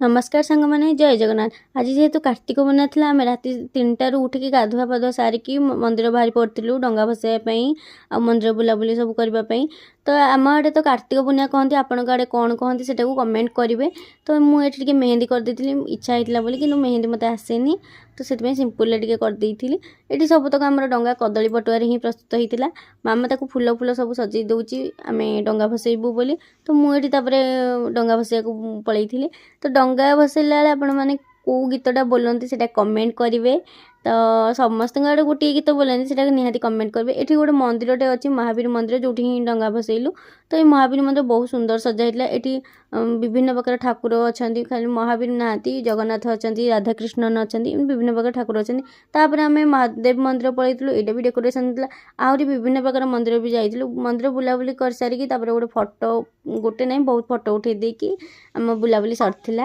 ନମସ୍କାର ସାଙ୍ଗମାନେ, ଜୟ ଜଗନ୍ନାଥ। ଆଜି ଯେହେତୁ କାର୍ତ୍ତିକ ପୂର୍ଣ୍ଣିମା ଥିଲା, ଆମେ ରାତି 3ଟାରୁ ଉଠିକି ଗାଧୁଆ ପାଧୁଆ ସାରିକି ମନ୍ଦିର ବାହାରି ପଡ଼ିଥିଲୁ ଡଙ୍ଗା ଭସାଇବା ପାଇଁ ଆଉ ମନ୍ଦିର ବୁଲାବୁଲି ସବୁ କରିବା ପାଇଁ। ତ ଆମ ଆଡ଼େ ତ କାର୍ତ୍ତିକ ପୂର୍ଣ୍ଣିମା କହନ୍ତି, ଆପଣଙ୍କ ଆଡ଼େ କ'ଣ କହନ୍ତି ସେଟାକୁ କମେଣ୍ଟ କରିବେ। ତ ମୁଁ ଏଠି ଟିକେ ମେହେନ୍ଦି କରିଦେଇଥିଲି, ଇଚ୍ଛା ହେଇଥିଲା ବୋଲି, କିନ୍ତୁ ମେହେନ୍ଦି ମୋତେ ଆସେନି, ତ ସେଥିପାଇଁ ସିମ୍ପଲରେ ଟିକେ କରିଦେଇଥିଲି। ଏଠି ସବୁତକ ଆମର ଡଙ୍ଗା କଦଳୀ ପଟୁଆରେ ହିଁ ପ୍ରସ୍ତୁତ ହେଇଥିଲା। ମାମା ତାକୁ ଫୁଲ ଫୁଲ ସବୁ ସଜେଇ ଦେଉଛି ଆମେ ଡଙ୍ଗା ଭସେଇବୁ ବୋଲି। ତ ମୁଁ ଏଠି ତାପରେ ଡଙ୍ଗା ଭସେଇବାକୁ ପଳେଇଥିଲି। ତ ଡଙ୍ଗା ଭସେଇଲା ବେଳେ ଆପଣମାନେ କେଉଁ ଗୀତଟା ବୋଲନ୍ତି ସେଇଟା କମେଣ୍ଟ କରିବେ। ତ ସମସ୍ତଙ୍କ ଆଡ଼େ ଗୋଟିଏ ଗୀତ ବୋଲନ୍ତି, ସେଇଟା ନିହାତି କମେଣ୍ଟ କରିବେ। ଏଠି ଗୋଟେ ମନ୍ଦିରଟେ ଅଛି, ମହାବୀର ମନ୍ଦିର, ଯେଉଁଠି ହିଁ ଡଙ୍ଗା ଭସେଇଲୁ। ତ ଏଇ ମହାବୀର ମନ୍ଦିର ବହୁତ ସୁନ୍ଦର ସଜା ହେଇଥିଲା। ଏଠି ବିଭିନ୍ନ ପ୍ରକାର ଠାକୁର ଅଛନ୍ତି, ଖାଲି ମହାବୀର ନାହାନ୍ତି, ଜଗନ୍ନାଥ ଅଛନ୍ତି, ରାଧାକୃଷ୍ଣ ଅଛନ୍ତି, ଏମିତି ବିଭିନ୍ନ ପ୍ରକାର ଠାକୁର ଅଛନ୍ତି। ତାପରେ ଆମେ ମହାଦେବ ମନ୍ଦିର ପଳେଇଥିଲୁ, ଏଇଟା ବି ଡେକୋରେସନ୍ ଥିଲା। ଆହୁରି ବିଭିନ୍ନ ପ୍ରକାର ମନ୍ଦିର ବି ଯାଇଥିଲୁ। ମନ୍ଦିର ବୁଲାବୁଲି କରିସାରିକି ତାପରେ ଗୋଟେ ଫଟୋ, ଗୋଟେ ନାହିଁ, ବହୁତ ଫଟୋ ଉଠେଇ ଦେଇକି ଆମ ବୁଲାବୁଲି ସରିଥିଲା।